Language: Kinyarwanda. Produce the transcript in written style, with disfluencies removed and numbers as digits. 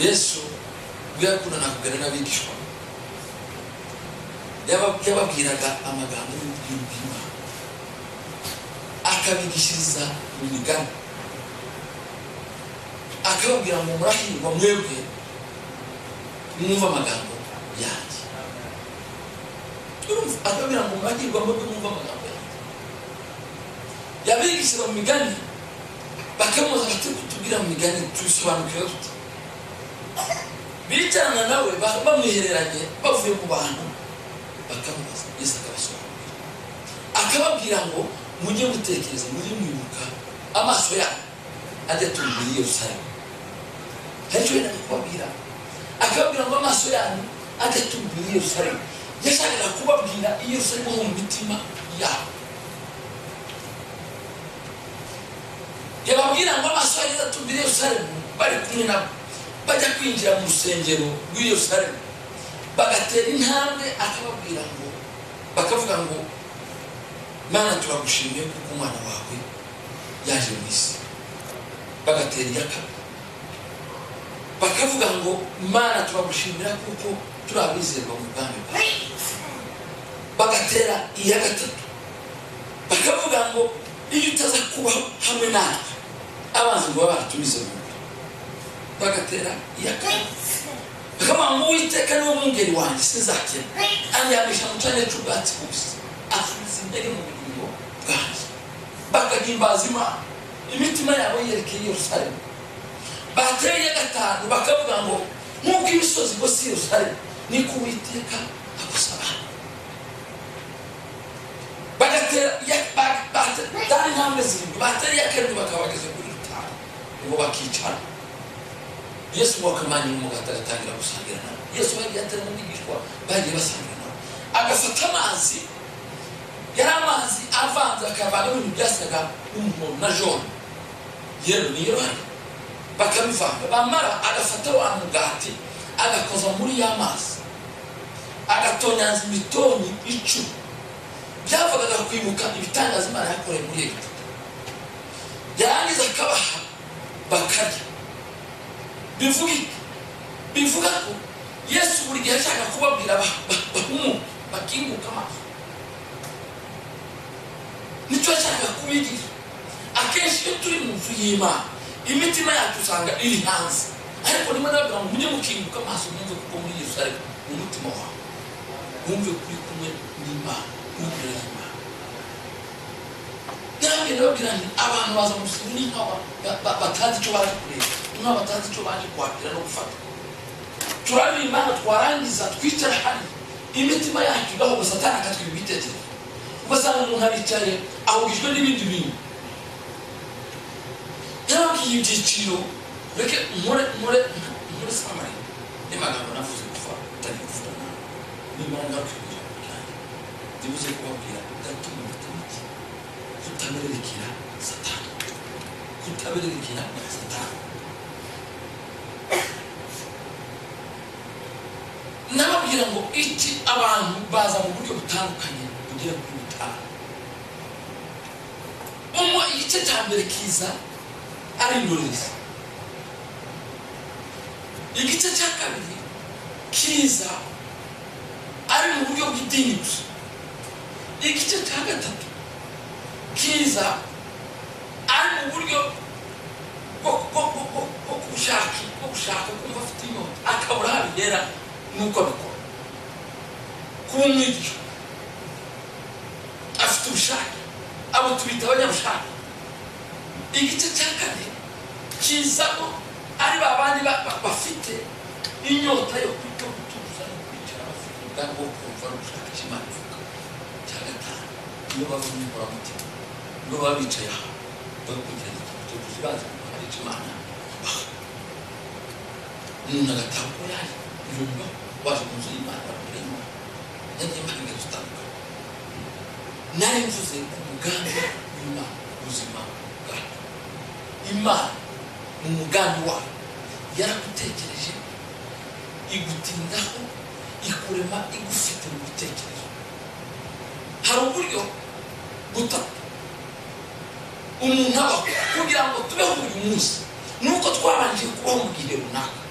Yesu ubwo yakundanaga kuganira n'abigishwa, yababwiraga amagambo y'ubwiru bw'Imana, akabigishiriza mu migani, akababwira ngo: "Murahirwa mwebwe mwumva amagambo yanjye." Urumva, akababwira ngo: "Murahirwa mwebwe mwumva amagambo yanjye." Yabigishiriza mu migani, bakamubaza bati: "Kutubwira mu migani, tubisobanukiwe dute?" Bicarana nawe, bamwihereranye, bavuye mu bantu, bakamubaza. Yesu akabasobanurira, akababwira ngo: "Mujye mutekereza, mujye mwibuka, amaso yanyu ajya atumbira i Yerusalemu." Hari icyo yendaga kubabwira, akababwira ngo: "Amaso yanyu ajya atumbira i Yerusalemu." Yashakaga kubabwira i Yerusalemu ho mu mitima yabo. Yababwira ngo amaso yanyu atumbira i Yerusalemu, bari kumwe nabo, bajya kwinjira mu rusengero rw'i Yerusalemu, bagatera intambwe, akababwira ngo, bakavuga ngo: "Mana, turagushimiye kuko umwana wawe yaje mu isi." Bagatera iya kabiri, bakavuga ngo: "Mana, turagushimira kuko turi abizerwa mu bwami bwawe." Bagatera iya gatatu, bakavuga ngo: "Iyo utaza kuba hamwe natwe, abanzi ngo baba baratumize mu nda." Bagatera iya kane, bakavuga ngo: "Uwiteka niwe mwungeri wanjye, sinzakena. Andyamisha mu cyanya cy'ubwatsi bubisi, asubiza intege mu bugingo bwanjye." Bakahimbaza Imana, imitima yabo yerekeye Yerusalemu. Bateye iya gatanu, bakavuga ngo: "Nk'uko imisozi igose Yerusalemu, niko Uwiteka agusaba." Bagatera batera intambwe zirindwi, batera iya karindwi, bakaba bageze kuri rutanu, ngo bakicara. Yesu ngo akamanyura umugati, agatangira gusangira nabo. Yesu bagiye atera mu bigishwa, bagiye basangira nabo, agafata amazi, yari amazi avanze, akavangamo ibintu byasaga n'umuhondo na jaune, yellow, ni yellow hano, bakabivanga. Bamara, agafata wa mugati, agakoza muri ya mazi, agatonyanza imitonyi 10. Byavugaga kwibuka ibitangaza Imana yakoreye muri Egiputa. Yarangiza akabaha, bakarya. Bivuga iki? Bivuga ko Yesu buri gihe ashaka kubabwira bahumuke, bakinguka amaso. Nicyo ashaka kubigisha. Akenshi iyo turi mu nzu y'Imana, imitima yacu usanga iri hanze, ariko rimwe nababwira ngo mujye mukinguka amaso, mwumve kuko muri Yerusalemu mu mutima wawe, wumve kuri kumwe n'Imana, uri imbere y'Imana. Narababwira, ndababwira nti: abantu baza mu rusengero ni nk'aho batazi icyo baje kureba, ni nk'aho batazi icyo baje kwakira no gufata. Turaririmba, twarangiza twicara hariya, imitima yacu igahoga, Satani akatwiba ibitekerezo. Ugasanga umuntu aricaye, ahugijwe n'ibindi bintu. Yarababwiye ibyiciro. Reke nkore summary y'amagambo navuze kuva utangiye kuvuga nawe. Nimara ngaruke ku ijambo ryanjye, ndibuze kubabwira gato mu iki: kutabererekera Satani, kutabererekera Satani. Nababwira ngo iki: abantu baza mu buryo butandukanye bugera kuri butanu. Umwe, igice cya mbere kiza ari indorerezi. Igice cya kabiri kiza ari mu buryo bw'idini gusa. Igice cya gatatu kiza ari mu buryo bwo gushaka kumva afite inyota, akabura aho abihera n'uko abikora. Kuba umwigisha afite ubushake, abo tubita abanyabushake. Igice cya kane kizamo ari ba bandi bafite inyota yo kwita, gutuza no kwicara, bafite umugambi wo kumva no gushaka icyo Imana ivuga. Cya gatanu, niyo bava mu inkoramutima, nibo baba bicaye aha bagakurikirana ikintu cyo kuzi, bazi ko hari icyo Imana ibaha. Umuntu agataha uko yaje. Ibyo bibaho, waje mu nzu y'Imana, bakora Imana. Nagiye mbaha ingero zitandukanye. Nari mvuze ku mugambi w'Imana, ubuzima bwacu. Imana mu mugambi wayo yaragutekereje, igutindaho, ikurema igufite mu bitekerezo. Hari uburyo butatu umuntu abaho. Kugira ngo tubeho uyu munsi, ni uko twabanje kubaho mu gihe runaka.